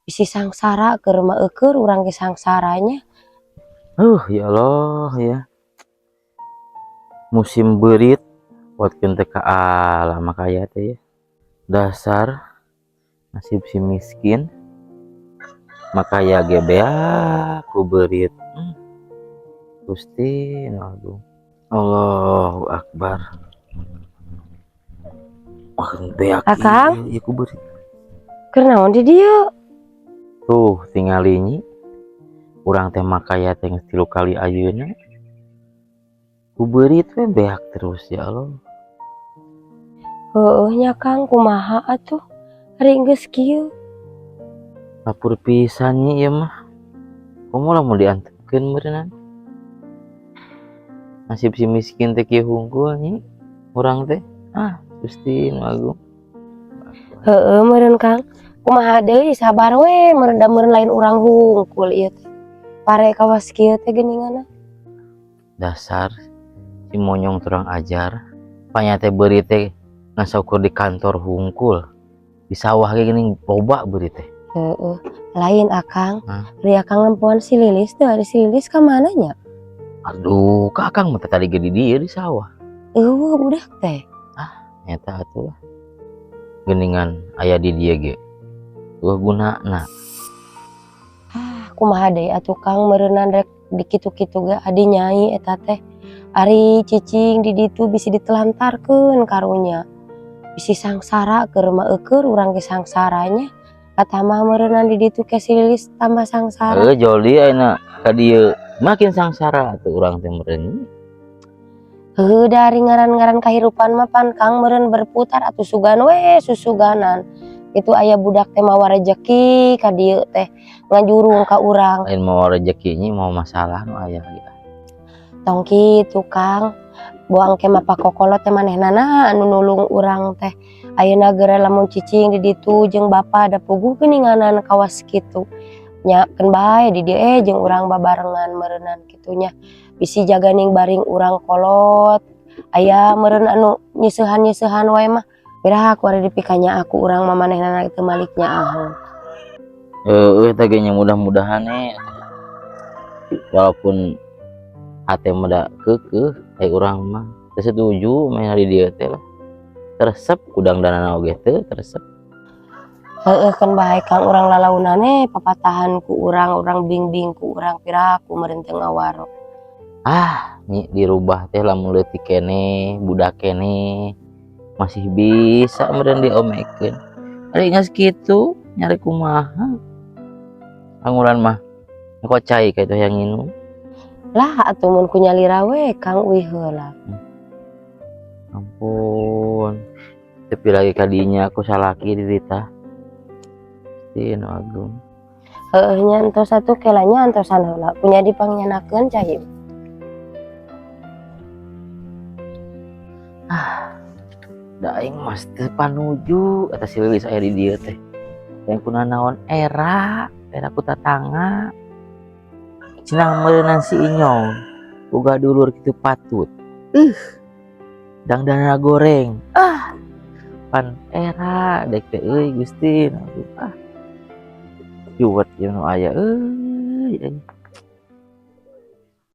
Bisi sangsara keur mah eukeur urang ge sangsara nya. Ya Allah ya. Musim beurit potkeun teh ka alam kaya teh ya. Dasar nasib si miskin makaya ge beak ku beurit. Gusti nu agung. Allahu akbar. Wah, beak Akang? ieu ku beurit. Keur naon di dieu? Tuh tingali nyi. Urang teh makaya teh geus 3 kali ayeuna. Ku beurit we beak terus, ya Allah. Heueuh nya, Kang, kumaha atuh? Ari geus kieu. Kapur pisan nyi ieu mah. Komo lamun diantepkeun meureunnan. Nasib si miskin teh kieu hungkul nyi. Urang teh. Ah, Gusti nu agung. Heueuh meureun, Kang. Kumaha deui, sabar we meureun, da meureun lain urang hungkul ieu teh. Pare kawas kieu teh geuninganna. Dasar si monyong turang ajar. Panya teh beurit teh ngan saukur di kantor hungkul. Di sawah ge geuning loba beurit teh. Heeh, lain, Akang. Hah? Ari Akang nempoan si Lilis teh, ari si Lilis ka mana nya? Aduh, ka Akang mah teh tadi ge di dieu di sawah. Eueuh budak teh. Nyata atuh lah. Geuningan aya di dieu ge. Eueuh gunana. Ah, kumaha deui atuh, Kang, meureunan rek dikitu-kitu ge adi nyai eta teh. Ari cicing di ditu bisi ditelantarkeun karunya. Bisi sangsara keur mah eukeur urang ge sangsara nya. Katambah meureunan di ditu ke si Lilis tambah sangsara. Heuh, joli ayeuna ka dieu makin sangsara atuh urang teh meureun. Heueuh, dari ngaran-ngaran kahirupan mah pan, Kang, meureun berputar atuh, sugan we susuganan. Itu aya budak teh mawa rejeki ka dieu teh ngajurung ka urang. Lain mawa rejeki nyi, mawa masalah nu aya ge. Tong kitu, Kang. Buang ke mah pakokolot teh manehnana anu nulung urang teh. Ayeuna geura lamun cicing di ditu jeung bapa da puguh geuninganan kawas kitu. Nya keun bae di dieu jeung urang babarengan meureunnan kitu nya. Bisi jaganing baring urang kolot. Aya meureun anu nyeusehan-nyeusehan wae mah. Piraha ku ari dipikanya aku urang mah manehnana teu malik nyaaheun. Heueuh teh ge nya, mudah-mudahan walaupun hate mah da keukeuh ai urang mah teu setuju main di dieu teh lah. Teresep kudang danana oge teu teresep. Heueuh, keun bae, Kang, urang lalaunan papatahan ku urang, urang bingbing ku urang, piraku meureun teu ngawaro. Ah, nyi, dirubah teh lamun leutik keneh, budak keneh masih bisa meureun diomekeun. Ari geus kitu nyari kumaha? Panguran mah kocai ka itu hayang nginum. Lah atuh mun ku nyalira we, Kang, uih heula. Ampun. Tapi lagi kadinya aku salaki dirita. Gusti nu agung. Heueuh nya, entos atuh kela nya, antosan heula punya dipangnyandakeun cai. Ah, da aing mah teu panuju eta si Lilis aya di dieu teh. Yang kunanaon era, era ku tatangga. Cenah meureunan si Inyong boga dulur kitu patut. Dangdana goreng. Ah, pan era dek teh euy, Gusti nu agung. Ah. Juwet ieu nu aya euy.